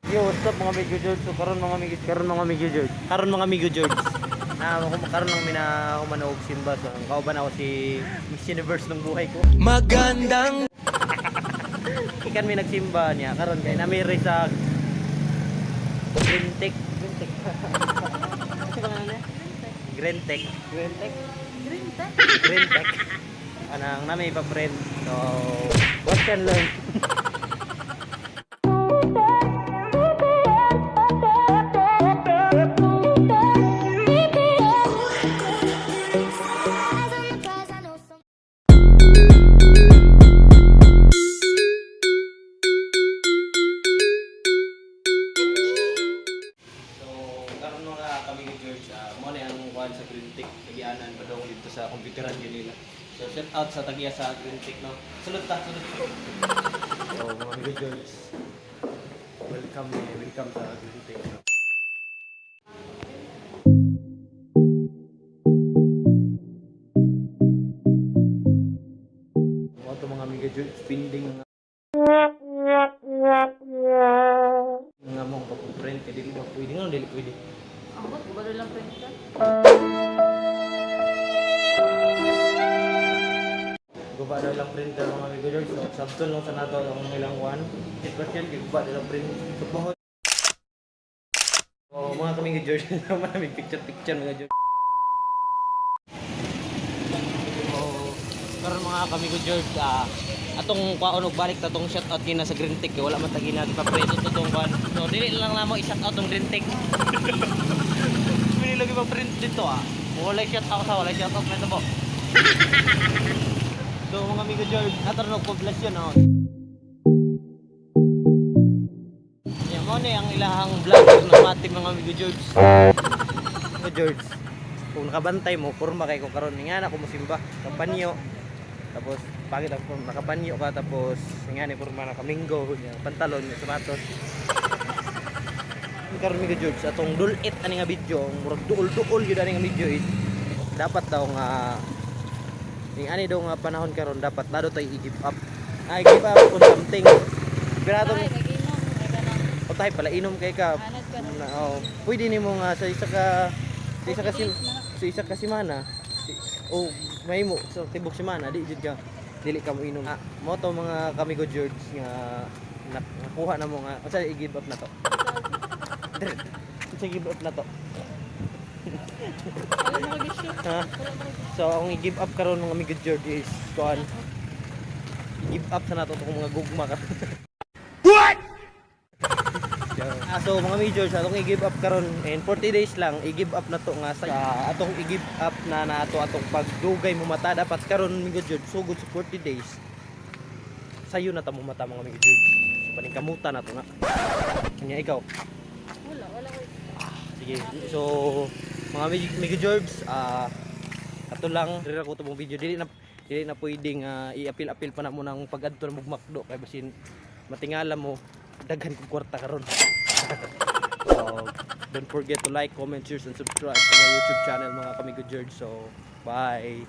Yo, what's up, mga amigo George? So karon, mga amigo, karon, mga amigo George. Karon, mga amigo George. Na ako karon lang mina humanog simba, so ang kauban ako si Miss Universe ng buhay ko. Magandang Ikan mi nagsimba niya karon kay nami rin sa Green Tech. Green Tech. Ano ba niya? Green Tech. Green Tech. Green tech. Green Tech. Anang nami ipa-print. So, what can learn? So, karon mga kami ni George, mo na ang kuan sa Green Tech, tagianan pa daw dito sa computeran yun nila. So, shout out sa tagiya sa Green Tech, no. Sulod ta, sulod. So, mga amigo George, welcome eh, welcome sa Green Tech, no. Mo to, mga amigo George, pending nga mo ang pag-print kay dili ba pwede nga dili pwede. Ambot, gubalo lang printer. Guba daw lang printer, mga amigo George. So, sabton lang sa nato ang ilang one. 8% kay guba daw lang print. So, bahot. Oh, mga kami George, maraming picture picture, mga George. Oh, karon, mga kami ko George, atong kwaon og balik ta tong shout out kina sa Green Tech kay wala man tagi na ipa-print to tong kwan. So dili lang namo i-shout out tong Green Tech. Pili lagi pa-print dito ah. Wala shout out sa wala shout out may tabo. So mga amigo George, ato og poblasyon oh. Yan mo ni ang ilahang vlogger na mati, mga amigo George. Amigo George, kung nakabantay mo, kurma kay ko karon nga na ko musimba, kapanyo. Tapos pangit ang forma, nakapanyo ka tapos nga ni porma nakaminggo, nya pantalon, nya sapatos. Karon, amigo George, atong dulit ani nga video, ang murag duol-duol gyud ani nga video is dapat daw nga ning ani daw nga panahon karon dapat nado tay i-give up. Ay, give up on something. Pero atong Ay, nag-inom. Ay, ka nang patay pala inom kay ka. anad ka Na, na. oh, pwede nimo nga sa isa ka semana o may mo sa tibok semana di jud ka dili ka mo inom. Ah, mo to, mga kamigo George, nga nakuha na mo nga unsa i-give up na to. Unsa i-give up na to? Wala mo kag-issue. Ha? Wala mo kag-issue. So ang i-give up karon, mga amigo George, is kuan i-give up sa nato tong mga gugma karon. What? Ah, so mga amigo George, atong i-give up karon in 40 days lang, i-give up na to nga sa atong i-give up na nato atong pagdugay mo mata dapat karon, amigo George, sugod sa 40 days. Sayo na ta mo mata, mga amigo George. So paningkamutan na to nga. Kanya ikaw. Wala, wala ko. Sige. So, mga amigo George, ato lang diri ko tong video, dili na pwedeng i-appeal-appeal pa na mo ng pag-adto na mo McDo kay basin matingala mo daghan kog kwarta karon. So, don't forget to like, comment, share, and subscribe to my YouTube channel, mga kamigo George. So, bye.